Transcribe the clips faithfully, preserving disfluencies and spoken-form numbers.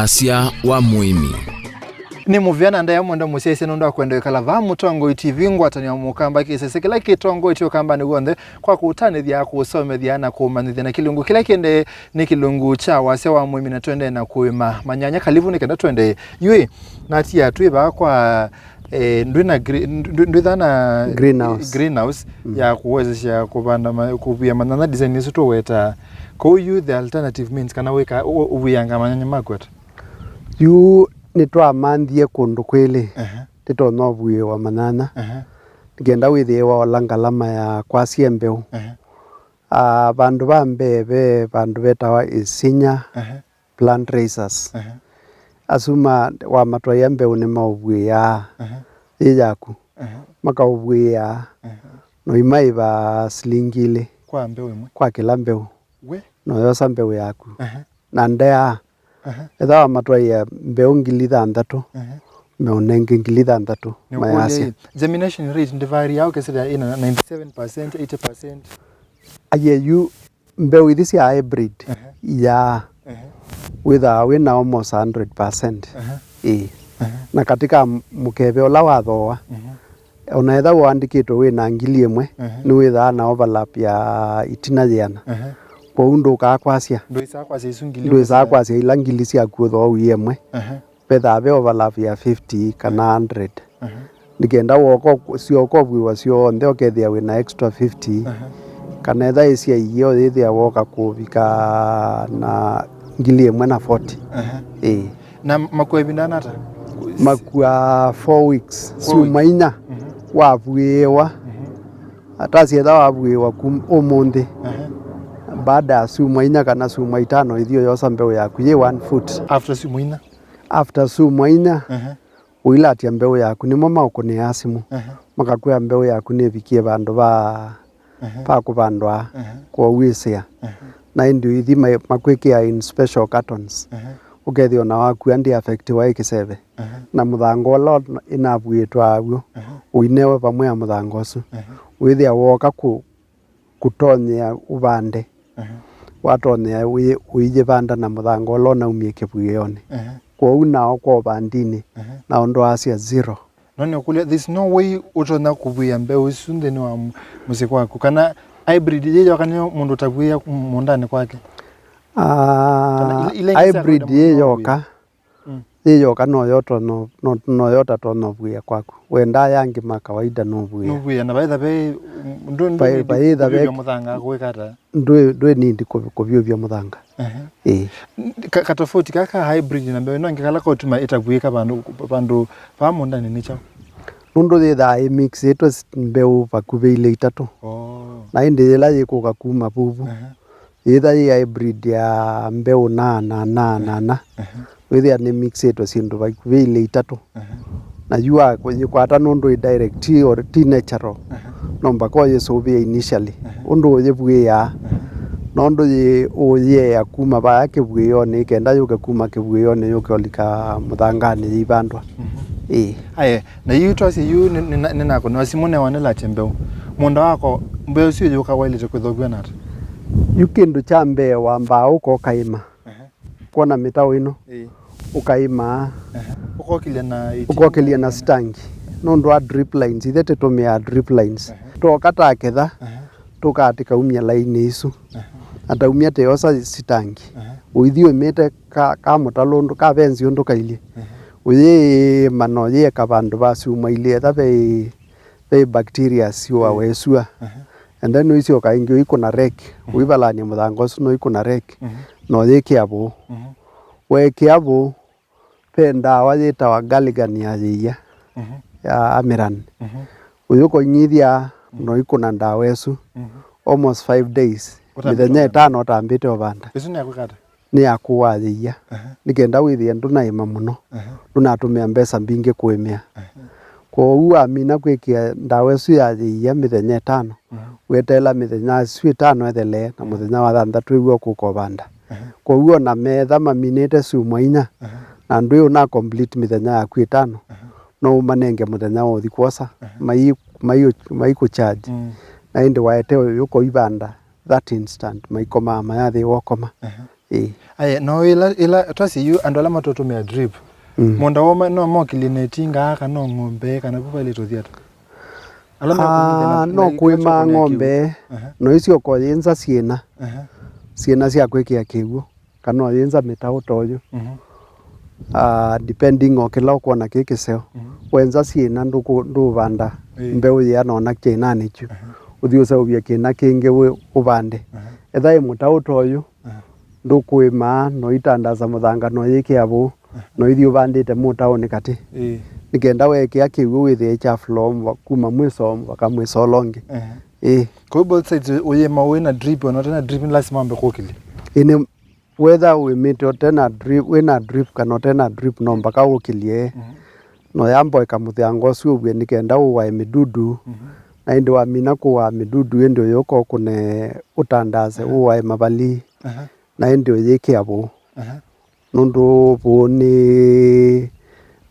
Asya wa mũĩmi. Nĩ mũvea na ndaĩa mwenda mũsyaĩĩsya nũndũ wa kwenda ĩkala vaa Mũtongoi T V, ngwatanĩo ya Mũkamba, kĩsese kĩla kĩtongoetye ũkambanĩ w'onthe kwa kũũtanĩthya, kũũsomethya na kũũmanyĩthya. Na kĩlungu kĩla kĩendee nĩ kĩlungu kya wasya wa mũĩmi, na tũendee na kũĩma manyanya. Kalivu nĩ kenda tũendee. Yu ĩ, natia twĩ vaa kwa, eh, ndwĩ na gre-, ndwĩ, ndwĩ thaa na greenhouse, greenhouse ya kũwezesya kũvanda ma-, kũvia manyanya design ĩsu tũwetaa. Kũu yu the alternative means kana wĩka, ũ-, ũvianga manyanya maku ata? Yu nĩtwamanthie kũndũ kwĩlĩ. Ehe. Nĩtonya ũvuĩwa manyanya. Ehe. Nĩkenda wĩthĩe waola ngalama ya kwasya mbeũ. Ehe. Ah, vandũ va mbee ve vandũ vetawa Isinya. Ehe. Plant raisers. Ehe. Asu ma-, wamatwaĩa mbeũ nĩmaũvuĩaa. Ehe. Yĩ yaku. Ehe. Makaũvuĩaa. Ehe. No imaĩva silingi ilĩ. Kwa mbeũ ĩmwe? Kwa kĩla mbeũ. We? No yosa mbeũ yaku. Ehe. Na ndeaa. Ehe. Ethĩwa wamatwaĩa mbeũ ngili thanthatũ, ehe, meũnenge ngili thanthatũ, nĩũkũlya mayasya. Ĩ, germination rate ndĩvariaa ũkesĩlya ĩna ninety-seven percent, eighty percent? Aye, yu mbeũ ithi sya hybrid, ehe, iyaa, ehe, wĩthaa wĩna almost a hundred percent. Ehe. Ĩĩ. Ehe. Na katika m-, mũkeve ũla wathooa, ehe, ona ethĩwa ũandĩkĩtwe wĩna ngili ĩmwe, ehe, nĩwĩthaa na overlap ya itina yĩana. Ehe. Kwoou ndũkaa kwasya. Ndwĩsaa kwasya isu ngili. Ndwĩsaa kwasya ila ngili syaku ũthoowie ĩmwe. Ehe. Vethaa ve overlap ya fifty kana hundred. Ehe. Nĩ kenda wooka, syoka ũvuĩwa syonthe, ũkethĩa wĩna extra fifty. Ehe. Kana ethĩwa ĩsya iio yĩthĩa wooka kũvika na ngili ĩmwe na forty. Ehe. Ĩĩ. Na makua ĩvinda ata? Makua four weeks. Four weeks. Syumwa inya. Mhm. Wavuĩĩwa. Mhm. Atasi ethĩwa wavuĩĩwa kum-, ũmũnthĩ. Ehe. Baada ya syumwa inya kana syumwa itano, ĩthi ũyosa mbeũ yaku yĩ one foot. After syumwa inya? After syumwa inya, ehe, ũilatya mbeũ yaku, nĩmo maũkũnĩaa simũ. Ehe. Makakwĩa mbeũ yaku nĩvikie vandũ va, ehe, va kũvandwa, ehe, kwoou wĩsĩa. Ehe. Na ĩndĩ ũithi ma-, makwĩkĩa in special cartons. Ehe. Ũkethĩa ona wakua ndĩ affectiwa ĩ kĩseve. Ehe. Na mũthanga ũla ĩnavuĩtwe aw'o, ehe, ũinewe vamwe na mũthanga ũsu. Ehe. Wĩthĩa wooka kũ-, kũtonyea ũvande. Ehe. Watonyea ũi-, ũiyĩvanda na mũthanga ũla ũnaumie kĩvuĩonĩ. Ehe. Kwoou nao kwa ũvandinĩ, ehe, nao ndwaasya zero. No nĩũkũlya, there's no way ũtonya kũvuĩa mbeũ isu nthĩnĩ wa m-, mũsyĩ kwaku? Kana hybrid yĩ yoka nĩyo mũndũ ũtavuĩa mũũndanĩ kwake? Ah, kana ila, ila ingĩ sya hybrid kawaida mũndũ yĩ no yoka, mm, yĩ yoka noyo ũtonya, no, noyo ũtatonya ũvuĩa kwaku. Wendaa yangĩ ma kawaida nũvuĩa. Nũvuĩa, na vaitha ve, ndũ-, ndũ-, vaitha ve kũvyũvya mũthanga kũwĩka ata? Ndwĩ, ndwĩ need kũvi-, kũvyũvya mũthanga. Ehe. Ĩĩ. Ka-, katofauti ka, ka hybrid na mbeũ ĩno ĩngĩ kala kaũtuma ĩtavuĩka vandũ, vandũ va mũũndanĩ nĩ kyaũ? Nũndũ yĩthaa ĩ mixĩtwe s-, mbeũ vakuvĩ ilĩ itatũ. Oh. Na ĩndĩ yĩla yĩkũka kuma vuvu, ehe, yĩtha yĩ hybrid ya mbeũ na, na, na, na, na. Ehe. Wĩthĩa nĩ mixĩtwe syĩndũ vakuvĩ ilĩ itatũ. Ehe. Na yu wa kũyĩkwata nũndũ ĩ direct, ti or-, ti natural. Ehe. No mpaka ũyĩsũvĩe initially. Ehe. Ũndũ ũyĩvuĩaa. Ehe. Na ũndũ yĩ-, ũyĩea kuma vaya kĩvuĩonĩ, kenda yũke kuma kĩvuĩonĩ, yũke ũlika mũthanganĩ yĩivandwa. Mhm. Ĩĩ. Aye, na yu twasye yu nĩ, nĩ, nĩnakũnĩwa simũ newa nĩlatye mbeũ. Mũũnda wakwa, mbeũ ĩsu yũka waĩlĩte kwĩthwa ũvw'ana ata? Yu kĩndũ kya mbee wambaa ũka ũkaĩma. Ehe. Kwona mĩtaũ ĩno, ĩĩ, ũkaĩmaa. Ehe. Ũkokĩlya na ĩtina. Ũkokĩlya na sitangi. Nũndũ wa drip lines, ithe tũtũmĩaa drip lines. Ehe. Twoka taketha, ehe, tũkaatĩka umya lainĩ isu. Ehe. Ataumya teosa sitangi. Ehe. Ũithi ũmĩte ka, ka mũtalũ ũndũ, ka venzi ũndũ kailye. Ehe. Ũyĩĩma na ũyĩeka vandũ va syumwa ilĩ, etha ve, ve bacteria syũawa, ehe, ĩsua. Ehe. And then ũisyoka ĩngĩ ũikũna rake, mhm, ũivalany'a mũthanga ũsu na ũikũna rake, mhm, na ũyĩkĩa vũũ. Mhm. Weekĩa vũũ, ve ndawa yĩtawa Galligan ya yĩia, mhm, ya Amiran. Mhm. Ũyũka ũing'ithya, mhm, na ũikũna ndawa ĩsu, mhm, almost five days, ũtambĩte mĩthenya ũvanda, ĩtano ũtambĩte ũvanda. Ĩsu nĩ ya kwĩka ata? Nĩ ya kũaa yĩia. Aha. Nĩ kenda wĩthĩe ndũnaĩma mũno, aha, ndũnatũmĩa mbesa mbingĩ kũĩmĩa. Aha. Kwoou wamina kwĩkĩa ndawa ĩsu ya yĩia mĩthenya ĩtano, aha, weteela mĩthenya ĩsu ĩtano ĩthelee, na, aha, mũthenya wa thanthatũ ĩw'o kũka ũvanda. Aha. Kwoou ona meetha maminĩte syumwa inya, aha, na ndwĩ ũna complete mĩthenya yaku ĩtano, aha, no ũmanenge mũthenya wa ũthi kwosa, aha, mai-, mai-, maikũcharge. Mm. Na ĩndĩ waete ũyũka ũivanda, that instant maikomaa mayathĩĩwa ũkoma. Aha. Ĩĩ. Aya, no ĩla, ĩla twasye yu andũ ala matũtũmĩa drip. Mm. Mũũnda woma no mokĩlye na ĩtinga kana no ng'ombe kana vu vailĩte ũthi ata? Ala mekũmĩthya na, ah, no na kũĩmaa kũnĩa ng'ombe, kĩw'ũ. Aha. No icio ko yĩnza syĩna. Aha. Syĩna sya kwĩkĩa kĩw'ũ. Kana ũyĩnza mĩtaũ ta ũyũ. Mhm. Ah, depending o kĩla ũkwona kĩ kĩseo. Mhm. Wenza syĩna ndũkũ-, ndũũvanda, ĩĩ, mbeũ yĩana ona kĩĩnanĩ kyu. Aha. Ũthi ũseũvye kĩĩna kĩngĩ wĩ-, ũvande. Aha. Etha ĩ mũtaũ ta ũyũ, aha, ndũkũĩmaa, no itandasa mũthanga, no yĩkĩa vũũ, aha, no ithi ũvandĩte mũtaũnĩ katĩ. Ĩĩ. Nĩ kenda weekĩa kĩw'ũ wĩthĩe kya flow mwa-, kuma mwĩso mũvaka mwĩso ũla ũngĩ. Aha. Ĩĩ. Kwa hiyo both sides, ũ-, ũyĩma wĩ na drip, ona ũte na drip, nĩ lazima wambe kũkĩlya. Ĩĩ, nĩ, whether wĩmĩte ũte na drip, wĩ na drip kana ũte na drip, no mpaka ũkĩlye. Mhm. No yamba ĩka mũthanga ũsu ũvw'e nĩ kenda ũwae mĩdudu. Mhm. Na ĩndĩ wamina kũwaa mĩdudu, ĩndĩ ũyũka ũkũne ũtandase, aha, ũwae mavali. Aha. Na ĩndĩ ũyĩkĩa vũũ. Aha. Nũndũ vũũ nĩ,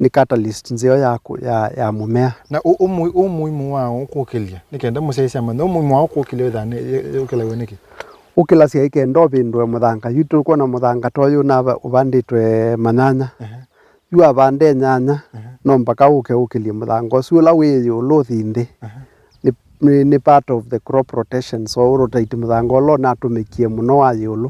nĩ catalyst nzeo ya kũ-, ya, ya mũmea. Na ũ-, ũmũ-, ũmũimũ wa ũkũkĩlya, nĩ kenda mũsyaĩĩsya manya, ũmũimũ wa ũkũkĩlya wĩthaa nĩ, yĩ-, yĩ-, ũkĩlaw'a nĩkĩ? Ũkĩlasya ĩ kenda ũvĩndũe mũthanga. Yu tũkwona mũthanga ta ũyũ na ũvandĩtwe manyanya. Aha. Yu avande nyanya, aha, no mpaka ũke ũkĩlye mũthanga ũsu ũla wĩ ĩũlũ ũthi nthĩ. Aha. Nĩ, nĩ, nĩ part of the crop rotation, so ũ rotate mũthanga ũla ũnatũmĩkie mũno wa ĩũlũ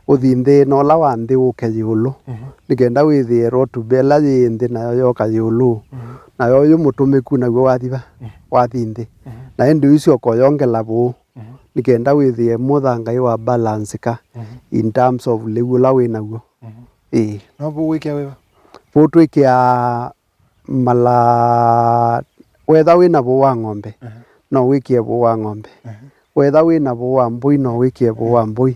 ũthi nthĩ, na ũla wa nthĩ ũke ĩũlũ. Mhm. Nĩ kenda wĩthĩe rotuba ĩla yĩ nthĩ nayo yoka ĩũlũ. Mhm. Nayo ũyũ mũtũmĩku naw'o wathi va? Mhm. Wathi nthĩ. Mhm. Na ĩndĩ ũisyoka ũyongela vũũ. Mhm. Nĩ kenda wĩthĩe mũthanga ĩ wa balance ka, mhm, in terms of lĩu ũla wĩ naw'o. Mhm. Ĩĩ. No vũũ wĩkĩa wĩva? Vũũ twĩkĩaa mala, wetha wĩ na vũũ wa ng'ombe, aha, no wĩkĩe vũũ wa ng'ombe. Aha. Wetha wĩ na vũũ wa mbũi, no wĩkĩe vũũ wa mbũi.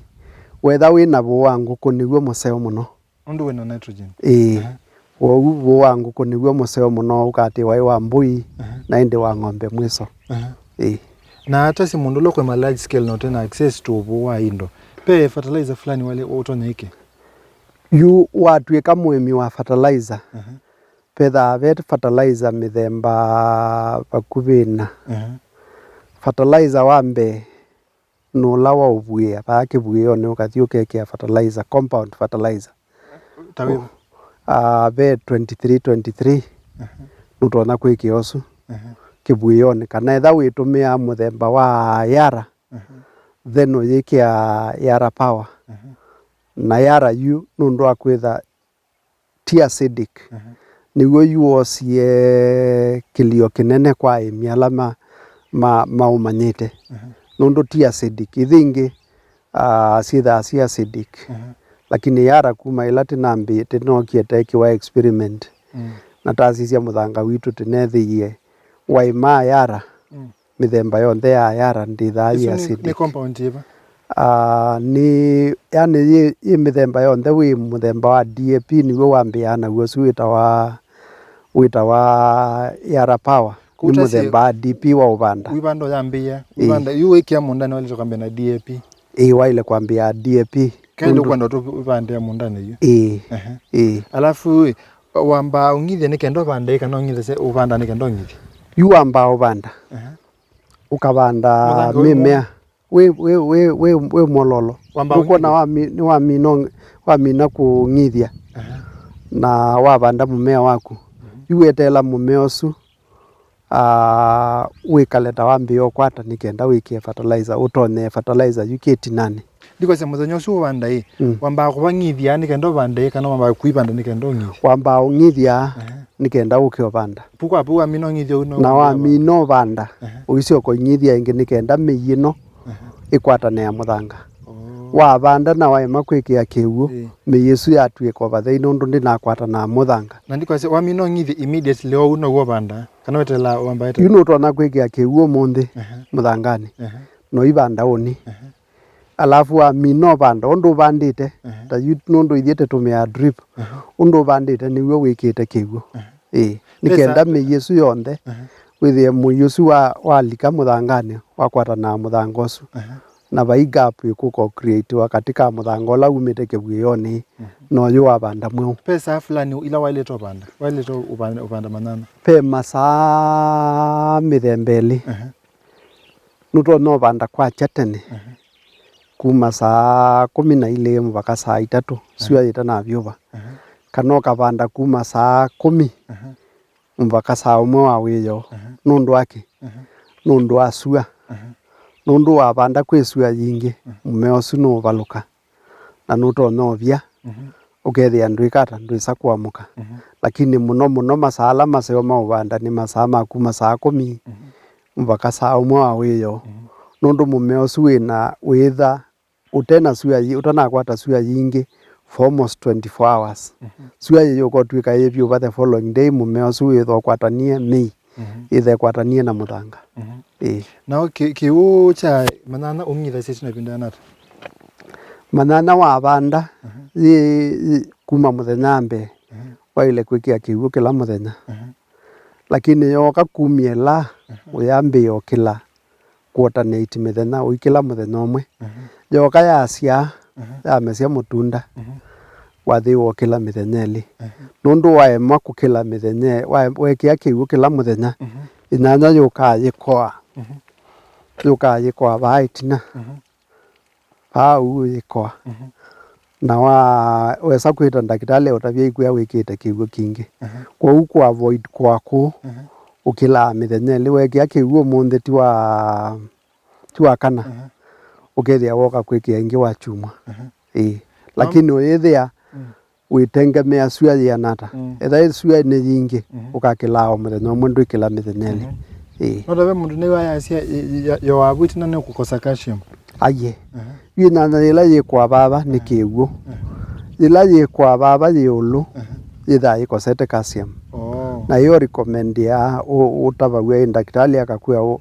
Wetha wĩ na vũũ wa ngũkũ, nĩw'o mũseo mũno. Nũndũ wĩ na nitrogen. Ĩĩ. Aha. Wou vũũ wa ngũkũ nĩw'o mũseo mũno ũkatĩwa ĩ wa mbũi, aha, na ĩndĩ wa ng'ombe mwĩso. Aha. Ĩĩ. Na atasye mũndũ ũla kwĩ ma large scale na ũte na access to vũũ wa indo, ve fertilizer fulani wale ũtonya ĩke? Yu watw'ĩka mũĩmi wa fertilizer, aha, vethaa ve fertilizer mĩthemba vakuvĩ ĩna. Aha. Fertilizer wa mbee nĩ ũla wa ũvuĩa, vaa kĩvuĩonĩ ũkathi ũkekĩa fertilizer, compound fertilizer. Ta wĩva? Ah, ve twenty-three twenty-three, aha, nũtonya kwĩkĩa ũsu, aha, kĩvuĩonĩ. Kana etha wĩtũmĩa mũthemba wa Yara, aha, then ũyĩkĩa Yara Power. Aha. Na Yara yu nũndũ wa kwĩtha ti acidic. Mhm. Nĩw'o yu woosie kĩlio kĩnene kwa aĩmi ala ma, ma, maũmanyĩte. Mhm. Nũndũ ti acidic. Ithi ingĩ, ah, syĩthaa syĩ acidic. Mhm. Lakini Yara kuma ĩla tĩnambĩ-, tĩnookie tekiwa experiment, mm, na tasisya mũthanga witũ tĩnethĩie waĩmaa Yara. Mm. Mĩthemba yonthe ya Yara ndĩthaa yĩ acidic. Isu nĩ, nĩ compound yĩva? Ah, nĩ, yani, yĩ, yĩ mĩthemba yonthe, wĩ mũthemba wa D A P nĩw'o wambĩaa naw'o, ũsu wĩtawa, wĩtawa Yara Power. Nĩ kũu ũtasye mũthemba wa D P wa ũvanda. Wĩvanda ũyambĩĩa, ĩĩ, wĩvanda, yu wĩkĩa mũũndanĩ waĩlĩte kwambĩa na D A P? Ĩĩ, waĩle kwambĩĩa D A P. Kaĩle nũndũ ũkwenda tũvandĩa mũũndanĩ yu? Ĩĩ. Ehe. Ĩĩ. Alafu, wambaa ũng'ithya nĩ kenda ũvande kana ũng'ithya ũvanda nĩ kenda ũng'ithya? Yu wambaa ũvanda. Ehe. Ũkavanda mũthanga wĩ mĩmea. Wĩ, wĩ, wĩ, wĩ, wĩ mwololo. Wamba ndũkwona ũng'ithya? Wami-, nĩwamina ũng-, wamina kũng'ithya. Aha. Na wavanda mũmea waku. Mhm. Yu weteela mũmea ũsu, ah, wĩkale ta wambĩĩa ũkwata nĩ kenda wĩkĩe fertilizer, ũtonyee fertilizer yu kĩtinanĩ. Ndikwasya mũthenya ũsu ũvanda ĩ, mm, wambaa kũvang'ithya nĩ kenda ũvande ĩ, kana wambaa kũivanda nĩ kenda ũng'ithya? Wambaa ũng'ithya, aha, nĩ kenda ũke ũvanda. Pu kwa pu wamina ũng'ithya ũu no na wamina ũvanda, ehe, ũisyoka ũing'ithya ĩngĩ nĩ kenda mĩi ĩno, ehe, ĩkwatane ya mũthanga. Oh. Wavanda na waema kwĩkĩa kĩw'ũ, ĩĩ, mĩi ĩsu yatw'ĩka ũvathei nũndũ ndĩnakwatana na mũthanga. Na ndikwasya, wamina ũng'ithya immediately oou now'o ũvanda? Kana weteela wamba weteela? Yu nũtonya kwĩkĩa kĩw'ũ ũmũnthĩ, ehe, mũthanganĩ. Ehe. No ivanda ũnĩ. Ehe. Alafu wamina ũvanda ũndũ ũvandĩte, aha, ta yu nũndũ ithyĩ tũtũmĩaa drip, aha, ũndũ ũvandĩte nĩw'o wĩkĩte kĩw'ũ. Aha. Ĩĩ. Nĩ kenda mĩi ĩsu yonthe, aha, wĩthĩe mũi ũsu wa, walika mũthanganĩ, wakwatana na mũthanga ũsu. Aha. Na vai gap ĩkũka creatiwa katĩ ka mũthanga ũla umĩte kĩvuĩonĩ, mhm, na ũyũ wavanda mweũ. Ve saa fulani ila waĩlĩte ũvanda, waĩlĩte ũvanda, ũvanda manyanya? Ve masaa mĩthemba ĩlĩ. Aha. Nũtonya ũvanda kwakya tene. Aha. kuma saa kũmi na ilĩ mũvaka saa itatũ, sua yĩtanavyũva. Kana ũkavanda kuma saa kũmi mũvaka saa ũmwe wa wĩoo. Nũndũ wa kĩ? Nũndũ wa sua. Nũndũ wavanda kwĩ sua yingĩ, mũmea ũsu nũũvalũka na nũtonya ũvya, ũkethĩa ndwĩka ata, ndwĩsa kũamũka. Lakini mũno mũno masaa ala maseo ma ũvanda nĩ masaa ma kuma saa kũmi mũvaka saa ũmwe wa wĩoo, nũndũ mũmea ũsu wĩna wĩtha ũtena sua yi-, ũtanakwata sua yingĩ for almost twenty-four hours. Sua yĩyũka ũtw'ĩka yĩvyũva the following day, mũmea ũsu wĩtha ũkwatanie mĩi, ĩtha ĩkwatanie na mũthanga. Ĩĩ. Nao kĩ-, kĩw'ũ kya manyanya ũng'ithasya ĩtina ĩvinda yanata? Manyanya wavanda, yĩ, yĩ, kuma mũthenya wa mbee, waĩle kwĩkĩa kĩw'ũ kĩla mũthenya. Lakini yooka kumya ĩla ũyambĩĩa ũkĩla, kuotanĩti mĩthenya, ũikĩla mũthenya ũmwe. Yooka yasyaa, yamesya mũtunda, wathĩĩwa ũkĩla mĩthenya ĩlĩ. Nũndũ waema kũkĩla mĩthenya, wa-, wekĩa kĩw'ũ kĩla mũthenya, ĩnyanya yũkaa yĩkoa. Yũkaa yĩkoa vaa ĩtina. Vaa ũu yĩkoa. Na wa-, wesa kwĩta ndakĩtalĩ ũtavya ikwĩa wĩkĩte kĩw'ũ kingĩ. Kwoou kũ avoid kũa kũu, ũkĩlaa mĩthenya ĩlĩ, wekĩa kĩw'ũ ũmũnthĩ ti wa, ti wa kana, ũkethĩa woka kwĩkĩa ĩngĩ wa kyumwa. Ĩĩ. Lakini ũyĩthĩa wĩtengemea sua yĩana ata. Ethĩwa sua nĩ yingĩ, ũkakĩlaa o mũthenya ũmwe, ndwĩkĩla mĩthenya ĩlĩ. Ĩĩ. No ta ve mũndũ nĩwayasya yoavu ĩtina nĩũkũkosa calcium. Aiye. Yu ĩnyanya yĩla yĩkwa vava nĩ kĩw'ũ. Yĩla yĩkwa vava yĩ ũlũ, yĩthaa yĩkosete calcium. Oh. Na ĩyo recommend ya ũ-, ũtavaw'a ĩ ndakĩtalĩ akakwĩa ũ-,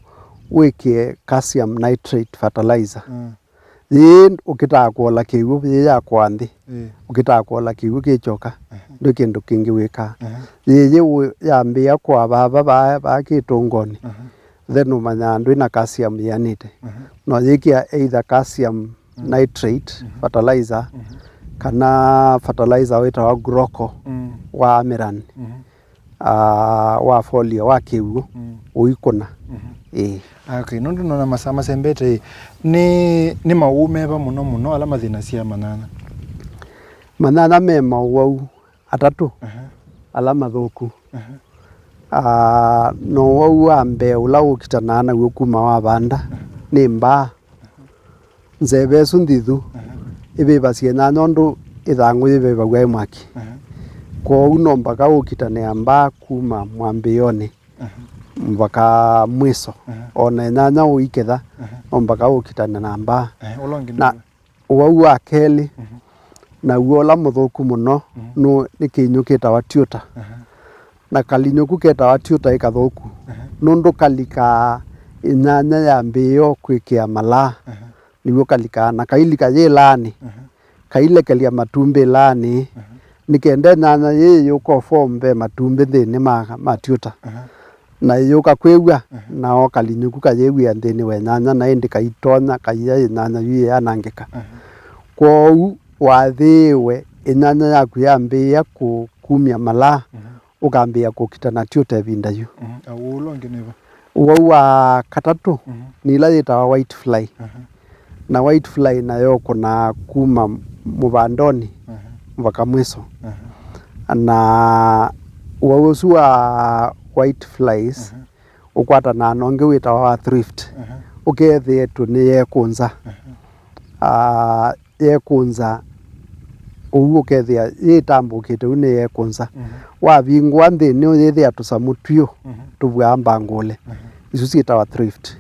wĩkĩe calcium nitrate fertilizer. Yĩĩ ũkĩtaa kũola kĩw'ũ, yĩĩ yakwa nthĩ, ũkĩtaa kũola kĩw'ũ kĩkyoka, ndwĩ kĩndũ kĩngĩ wĩkaa. Yĩĩ yĩ ũ-, yambĩĩa kũa vava vaa, vaa kĩtũngoni, then ũmanyaa ndwĩ na calcium yĩanĩte. No yĩkĩa either calcium nitrate fertilizer, kana fertilizer wĩtawa Groco wa Amaran. Ah, wa folio wa kĩw'ũ ũikũna. Ĩĩ. Ah, okay, nũndũ nona masaa masembete ĩ, nĩ, nĩ maũũ meva mũno mũno ala mathĩnasya manyanya? Manyanya me maũwau atatũ ala mathũku. Ah, na ũwau wa mbee ũla ũkitanaa naw'o kuma wavanda nĩ mbaa. Nzeve ĩsu nthithu ĩvĩvasya ĩnyanya ũndũ ĩthangũ yĩvĩvaw'a ĩ mwaki. Kwoou no mbaka ũkitane na mbaa kuma mwambĩĩonĩ mũvaka mwiso. O na ĩnyanya ũiketha, no mbaka ũkitane na mbaa. Na ũwau wa kelĩ, naw'o ũla mũthũku mũno, nũ-, nĩ kĩinyũ kĩtawa tiũta. Na kalinyũ ku ketawa tiũta ĩ kathũku, nũndũ kalikaa ĩnyanya yambĩĩe o kwĩkĩa malaa, nĩw'o kalikaa, na kailika yĩ laanĩ, kailekelya matumbĩ laanĩ, nĩ kenda ĩnyanya yĩĩ yũka ũform ve matumbĩ nthĩnĩ ma, ma tiũta. Na ĩyũka kwĩw'a, nao kalinyũ ku kayĩw'ĩa nthĩnĩ wa ĩnyanya, na ĩndĩ kaitonya kaia ĩnyanya yu yĩanangĩka. Kwoou wathĩĩwe ĩnyanya yaku yambĩĩa kũ-, kumya malaa, ũkambĩĩa kũkita na tiũta ĩvinda yu. Ũũ ũla ũngĩ nĩ va? Ũwau wa katatũ nĩ ĩla yĩtawa white fly. Na white fly nayo ũkũnaa kuma mũvandonĩ mũvaka mwiso. Na ũwau ũsu wa white flies ũkwatanaa na ũngĩ wĩtawa wa thrift. Ũkethĩetwe nĩyekũnza. Ah, yekũnza ũu ũkethĩa yĩtambũkĩte ũu nĩyekũnza. Wavingũa nthĩnĩ ũyĩthĩa tũsamũ twĩũ tũvwaa mbangũle. Isu syĩtawa thrift.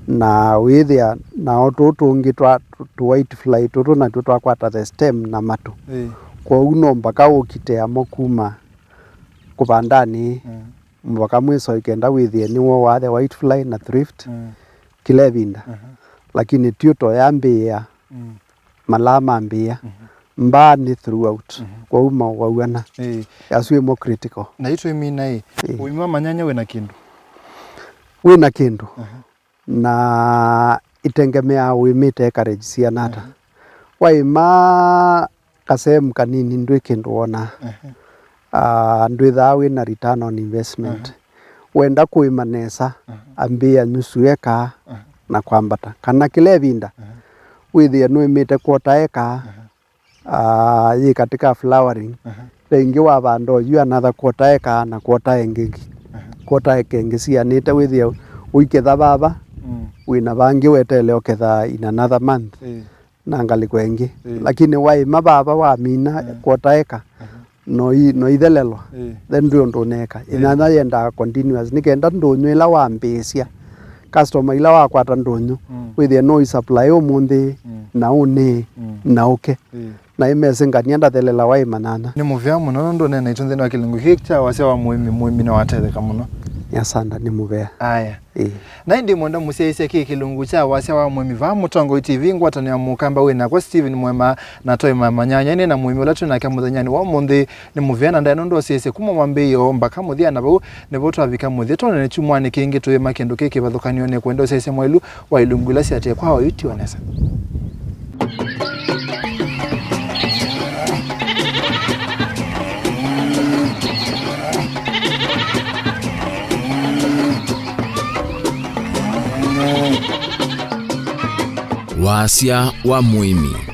Na ũyĩthĩa nao tũũ tũngĩ twa tũ white fly tũtũ natw'o twakwata the stem na matũ. Kwoou no mbaka ũkite amo kuma kũvandanĩ mũvaka mwiso ĩkenda wĩthĩe nĩwowaa the white fly na thrift kĩla ĩvinda. Lakini tiũta yambĩĩa malaa mambĩĩa. Mbaa nĩ throughout. Kwoou maũwau ana. Ĩĩ. Asu ĩmo critical. Na yu twĩmina ĩ, ũĩmi wa manyanya wĩna kĩndũ? Wĩna kĩndũ. Na itengemeaa ũĩmĩte acreage siana ata. Waĩma kasehemu kanini ndwĩ kĩndũ wonaa. Ah, ndwĩthaa wĩna return on investment. Wenda kũĩma nesa, ambĩĩa nusu eka na kwambata. Kana kĩla ĩvinda, wĩthĩe nũĩmĩte quarter acre, ah, yĩ katĩ ka flowering. Ve ĩngĩ wavanda oyu another quarter acre na quarter ĩngĩ, quarter acre ĩngĩ sianĩte, wĩthĩe ũiketha vava, wĩna vangĩ weteele ũketha in another month na ngalĩko ĩngĩ. Lakini waĩma vava wamina quarter acre, no i-, no ithelelwa, then ndwĩ ũndũ ũneeka. Ĩnyanya yendaa continuous, nĩ kenda ndũnyũ ĩla wambĩĩsya, customer ila wakwata ndũnyũ, wĩthĩe no isupply ũmũnthĩ, na ũnĩ, na ũke. Na ĩmesĩ ngania ndathelela waĩma nyanya. Nĩ mũvea mũno nũndũ ũneenaitũ nthĩnĩ wa kĩlungu kĩĩ kya wasya wa mũĩmi, mũĩmi nĩwatetheka mũno. Nĩ asanda, nĩ mũvea. Aya. Ĩĩ. Na ĩndĩ mwenda mũsyaĩĩsya kĩ kĩlungu kya wasya wa mũĩmi vaa Mũtongoi T V, ngwatanĩo ya Mũkamba wĩ nakwa Stephen Mwema, na twaĩ mamanyanyani na mũĩmi ũla twĩ nake mũthenyanĩ wa ũmũnthĩ. Nĩ mũvea na ndaĩ nũndũ ũsyaĩĩsye kuma mwambĩĩo mbaka mũthya, na vau nĩvo twavika mũthya. Twonane kyumwanĩ kĩngĩ tũyĩma kĩndũ kĩ kĩvathũkany'o. Nĩ kwenda ũsyaĩĩsya mwaĩlu wa ilungu ila syaatĩe kwa oyu tiwa nesa. Wasya wa mũĩmi.